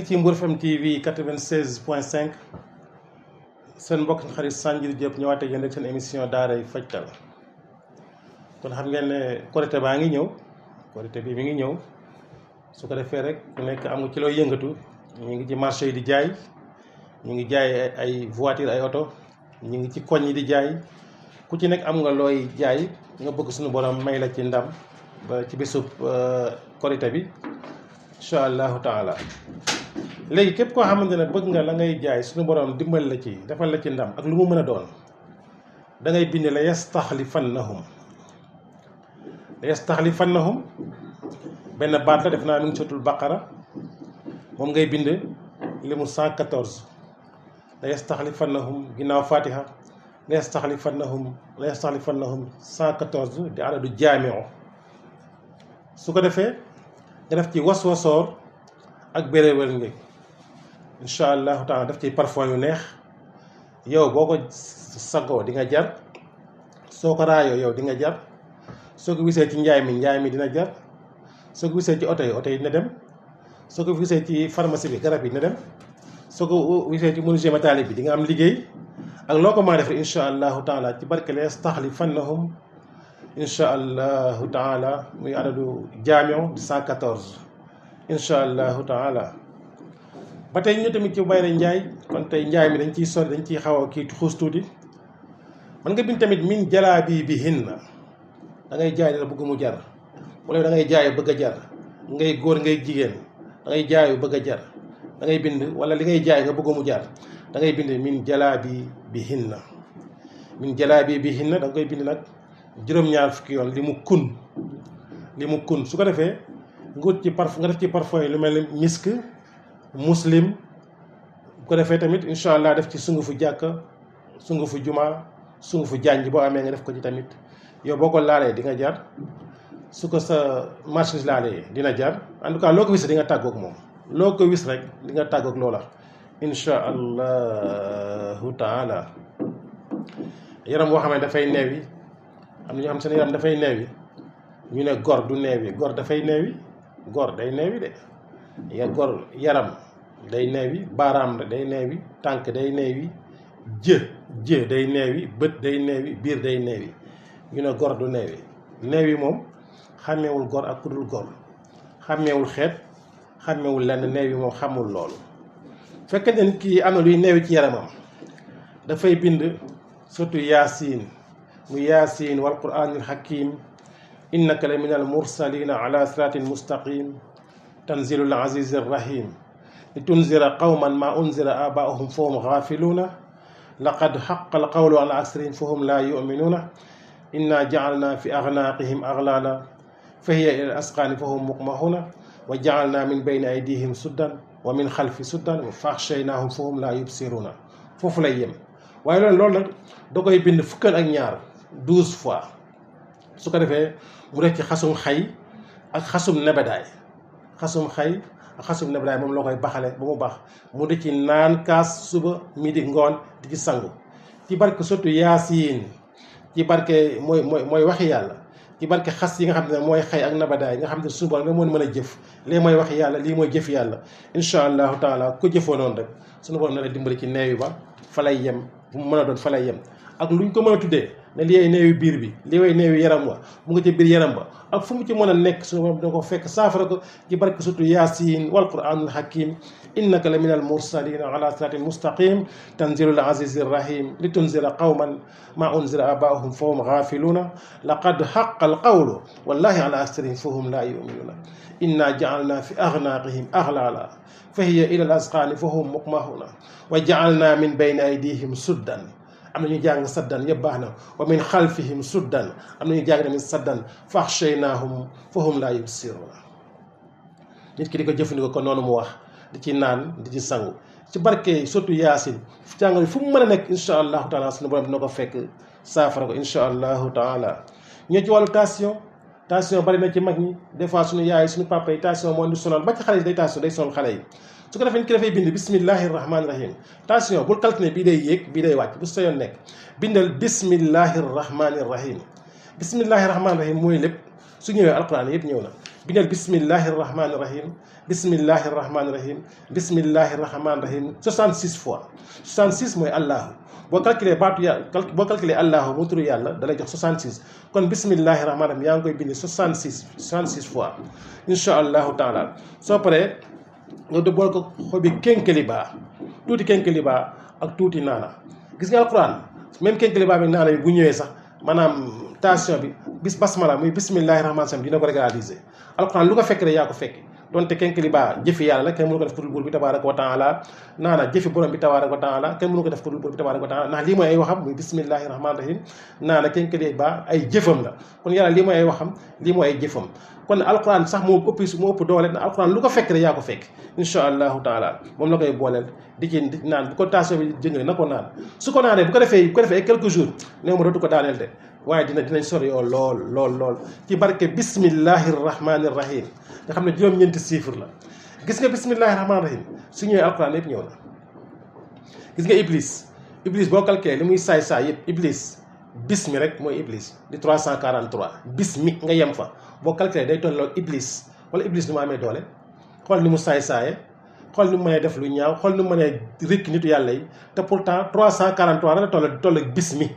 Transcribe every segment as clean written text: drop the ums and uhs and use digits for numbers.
ngi ci Mbour FM TV 96.5 seen mbokk xarit Sanjiri Diop ñëwaat ak yéen rek seen émission daaray fajtal kon xam ngeen ne korité baa ngi ñëw korité bi mi ngi ñëw su ko defee rek ku nekk am nga ci looy yëngatu ñu ngi ci marché yi di jaay ñu ngi jaay ay voiture ay oto ñu ngi ci koñ yi di jaay ku ci nekk am nga looy jaay nga bëgg suñu borom may la ci ndam ba ci bésub korité bi incha allahu taala léegi képp koo xamante ne bëgg nga la ngay jaay suñu borom dimbal la ci defal la ci ndam ak lu mu mën a doon da ngay bind la yastaxlifannahum benn baat la def naa mi ngi sotul baqara moom ngay bind limu 114 la yastaxlifannahum ginnaaw fatiha la yastaxlifannahum 114 di adadu jaamiu su ko defee nga def ci waswasoor ak béréwél ngi incha allahu taala def ci parfum yu neex yow boo ko sagoo di nga jar soo ko raayoo yow di nga jar soo ko wisee ci njaay mi dina jar soo ko wisee ci oto yi dina dem soo ko wisee ci pharmacie bi garab yi dina dem soo ko wisee ci menuisier métallique bi di nga am liggéey ak loo ko maa def rek incha allahu taala ci barke la yastaxlifannahum incha allahu taala muy adadu jaamiu di 114 incha allahu taala ba tey ñu tamit ci bayre njaay kon tey njaay mi dañ ciy sori dañ ciy xaw a kii xuus tuuti man nga bind tamit min jalaabi bi hinna da ngay jaay dina bëgg mu jar wala da ngay jaay bëgg a jar ngay góor ngay jigéen da ngay jaayu bëgg a jar da ngay bind wala li ngay jaay nga bëgg mu jar da ngay bind min jalaabi bi hinna da nga koy bind nag juróom-ñaar fukki yoon li mu kun su ko defee nga def ci parfum yi lu mel ni misk muslim bu ko defee tamit incha allah def ci sungufu jàkka sungufu juma sungufu jànj boo amee nga def ko ci tamit yow boo ko laalee di nga jar su ko sa marchandise laalee dina jar en tout cas loo ko wis di nga tàggoog moom loo ko wis rek di nga tàggoog loola incha allahu taala yaram boo xam ne dafay neewi am na ñoo xam seen yaram dafay neewi ñu ne gor du neewi gor dafay neewi gor day neewi de gor yaram day neewi baaraam day neewi tànk day neewi jë day neewi bët day neewi biir day neewi ñu ne gor du neewi neewi moom xàmmeewul gor ak kudul gor xàmmeewul xeet xàmmeewul lenn neewi moom xamul loolu fekkente ne kii am na luy neewi ci yaramam dafay bind surtout yaasiin mu yaasiin wal quraanil hakiim innaka la min al mursalina ala siraatin mustaqim tanzilul azizi rahim li tunzira qawman ma unzira abaahum fahum gaafiluuna laqad xaqa al qawlu ala aksarihim fahum laa yuminuuna inna jacalna fi agnaaqihim aglaala fa hiya ila al asqaani fahum muqmahuuna wa jacalna min bayni aydihim suddan wa min xalfi suddan wa faxshaynaahum fahum laa yubsiruuna foofu lay yem waaye loolu nag da koy bind fukkal ak ñaar 12 fois su ko defee mu def ci xasum xay ak xasum nebedaay moom loo koy baxale ba mu baax mu di ci naan kaas suba midi ngoon di ci sangu ci barke surtout yaasiin ci barke mooy waxi yàlla ci barke xas yi nga xam ne mooy xay ak nebedaay nga xam ne suba nga mën a jëf lii mooy waxi yàlla lii mooy jëf yàlla incha allahu taala ku jëfoo noonu rek suñu borom na la dimbali ci neewi ba fa lay yem bu mu mën a doon fa lay yem ak luñ ko mën a tuddee ne li ay neewi biir bi li way neewi yaram wa mu nga ci biir yaram ba ak fu mu ci mën a nekk suñu borom dina ko fekk saafara ko ci barke surtout yaasiin wal quraanul hakiim innaka la min al mursalina ala siraatin mustaqim tanzilul azizi rahim li tunzira qawman ma unzira abaahum fahum gaafiluuna laqad xaqa al qawlu wallahi ala aksarihim fahum laa yuminuuna inna jacalna fi agnaaqihim aglaala fa hiya ila al asqaani fahum muqmahuuna wa jacalna min bayni aydihim suddan am na ñu jàng saddan yëpp baax na wa min xalfihim suddan am na ñu jàng tamit saddan faxshaynaahum fahum laa yubsiruuna nit ki di ko jëfandikoo ko noonu mu wax di ci naan di ci sangu ci barke surtout yaasin jàngoro fu mu mën a nekk incha allahu taala suñu borom dina ko fekk saafara ko incha allahu taala ñoo ci wàllu tension bari na ci mag ñi des fois suñu yaay suñu papa yi tension moo di sonal ba ci xale yi day tension day sonal xale yi su ko defee ni ki dafay bind bismillahi rahmaani rahim tension bul calculer bii day yéeg bii day wàcc bu sa yoon nekk bindal bismillahi rahmaani rahim mooy lépp su ñëwee alquran yëpp ñëw na bindal bismillahi rahmani rahim bismillahi rahmani rahim bismillahi rahmani rahim 66 fois 66 mooy allahu boo calculé baatu yàlla boo calculé allahu mu turu yàlla da lay jox 66 kon bismillahi rahmani rahim yaa ngi koy bind 66 fois incha allahu taala soo paree nga de bool ko xobi kénkeliba tuuti kénkeliba ak tuuti naana gis nga alquran même kénkeliba bi naana bi bu ñëwee sax maanaam tension bi basmala muy bismillahi rahmani rahim dina ko régulariser alquran lu ko fekk rek yaa ko fekk donte kénkeliba jëfi yàlla la kenn mënu ko def ku dul buur bi tabaraka wa taala naana jëfi borom bi tabaraka wa taala kenn mënu ko def ku dul buur bi tabaraka wa taala ndax lii mooy ay waxam muy bismillahi rahmani rahim naana kénkeliba ay jëfam la kon yàlla lii mooy ay waxam lii mooy ay jëfam kon alquran sax moo ëpp doole na alquran lu ko fekk rek yaa ko fekk incha allahu taala moom la koy booleel di naan bu ko tension bi jëngale na ko naan su ko naanee bu ko defee ay quelques jours néew ma dootu ko daaneel de waaye dinañ sori yoo lool ci barke bismillahi rahmani rahim nga xam ne juróom-ñeenti chiffre la gis nga bismillahi rahmani rahim su ñëwee alquran yëpp ñëw na gis nga iblis boo calculé li muy saay yëpp iblis bismi rek mooy iblis di 343 bismi nga yem fa boo calculé day tolloo iblis wala iblis ni mu amee doole xool ni mu saay-saaye xool ni mu mënee def lu ñaaw xool ni mu mënee rikk nitu yàlla yi te pourtant 343 rek la toll bismi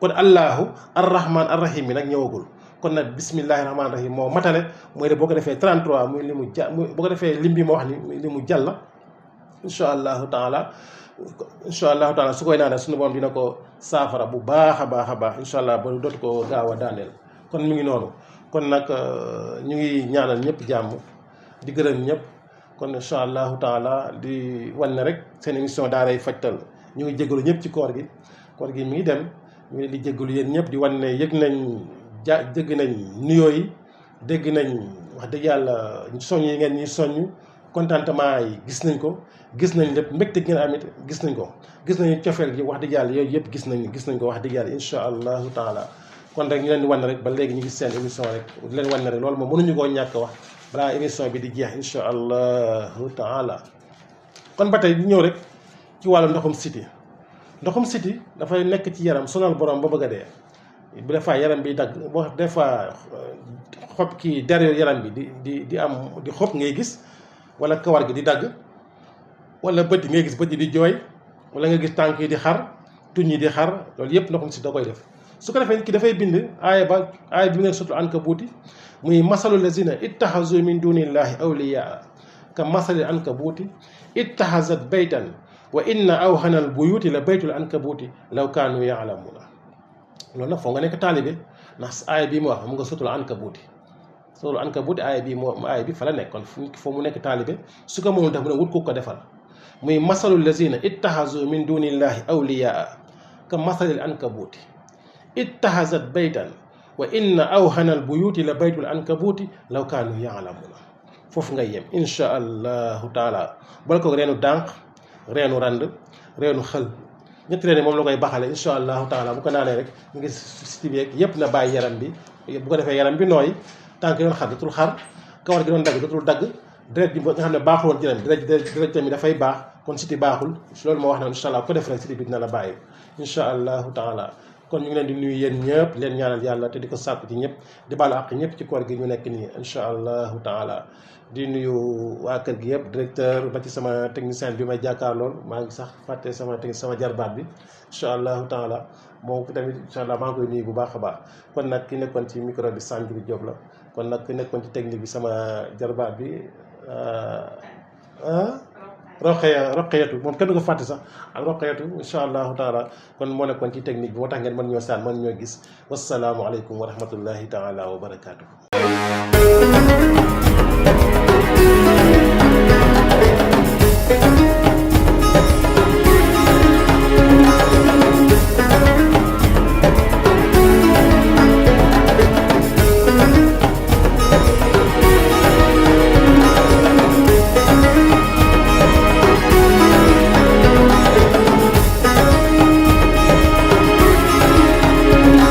kon allahu arrahman arrahim bi nag ñëwagul kon nag bismillahi rahmani rahim moo matale mooy de boo ko defee 33 muy li mu boo ko defee lim bi ma wax ni li mu jàlla incha allahu taala su koy naanee suñu borom dina ko saafara bu baax a baax incha allah ba dootu ko gaaw a daaneel kon mu ngi noonu kon nag ñu ngi ñaanal ñëpp jàmm di gërëm ñëpp kon incha allahu taala di wan ne rek seen émission daaray fajtal ñu ngi jégalu ñëpp ci koor gi mi ngi dem ñu ngi di jégalu yéen ñëpp di wan ne yëg nañ dégg nañ nuyoo yi dégg nañ wax dëgg yàlla soññ yi ngeen ñuy soññ contentement yi gis nañ ko gis nañ lépp mbégte ngeen amit gis nañ ko gis nañu cofeel gi wax dëgg yàlla yooyu yëpp gis nañ ko wax dëgg yàlla incha allahu taala kon rek ñu leen di wan rek ba léegi ñu ngi seen émission rek di leen wan rek loolu moom mënuñu koo ñàkk wax balaa émission bi di jeex incha allahu taala kon ba tey di ñëw rek ci wàllu ndoxum siti dafay nekk ci yaram sonal borom ba bëgg a dee bu defaa yaram bi dagg boo des fois xob kii derrière yaram bi di am di xob ngay gis wala kawar gi di dagg wala bët yi ngay gis bët yi di jooy wala nga gis tànk yi di xar tuñ yi di xar loolu yëpp ndoxum siti da koy def su ko defee nit ki dafay bind aaya bi ngeen sotul ankabuuti muy masalu lazina ittaxazu min dunillahi awliyaa ka masali ankabuuti ittaxazat baytan wa inna awhanal buyuti la baytul ankabuuti law kaanu yaalamuuna loolu nag foo nga nekk taalibe ndax aaya bii mu wax mu nga sotul ankabuuti aaya bi fa la nekk kon foo mu nekk taalibe su ko mënul def mu ne wut ko defal muy masalu lazina ittaxazu min dunillahi awliyaa ka masalil ankabuuti ittaxazat baytan wa inna awhanal buyuti la baytul ankabuuti law kaanu yaalamuuna foofu ngay yem incha allahu taala bala ko reenu dànq reenu rand reenu xël ñetti reen moom la koy baxale incha allahu taala bu ko naanee rek mu ngi si beeg yëpp na bàyyi yaram bi bu ko defee yaram bi nooy tànk yi doon xar dootul xar kawar gi doon dagg dootul dagg deret bi nga xam ne baaxul woon ci yaram bi deret tamit dafay baax kon siti baaxul loolu moo wax ne incha allah bu ko def rek siti bi dina la bàyyi incha allahu taala kon ñu ngi leen di nuyu yéen ñëpp leen ñaanal yàlla te di ko sàkku ci ñëpp di baalu àq ñëpp ci koor gi ñu nekk nii incha allahu taala di nuyu waa kër gi yëpp directeur ba ci sama technicien bi may jàkkaar lool maa ngi sax fàtte sama jarbaat bi incha allahu taala moom tamit incha allah maa ngi koy nuyu bu baax a baax kon nag ki nekkoon ci micro bi Sanjiri Diop la kon nag ki nekkoon ci technique bi sama jarbaat bi roqeyatu moom kenn du ko fàtte sax ak roqeyatu incha allahu taala kon moo nekkoon ci technique bi moo tax ngeen mën ñoo saan mën ñoo gis wasalaamualeykum wa rahmatullahi taala wa barakaatu.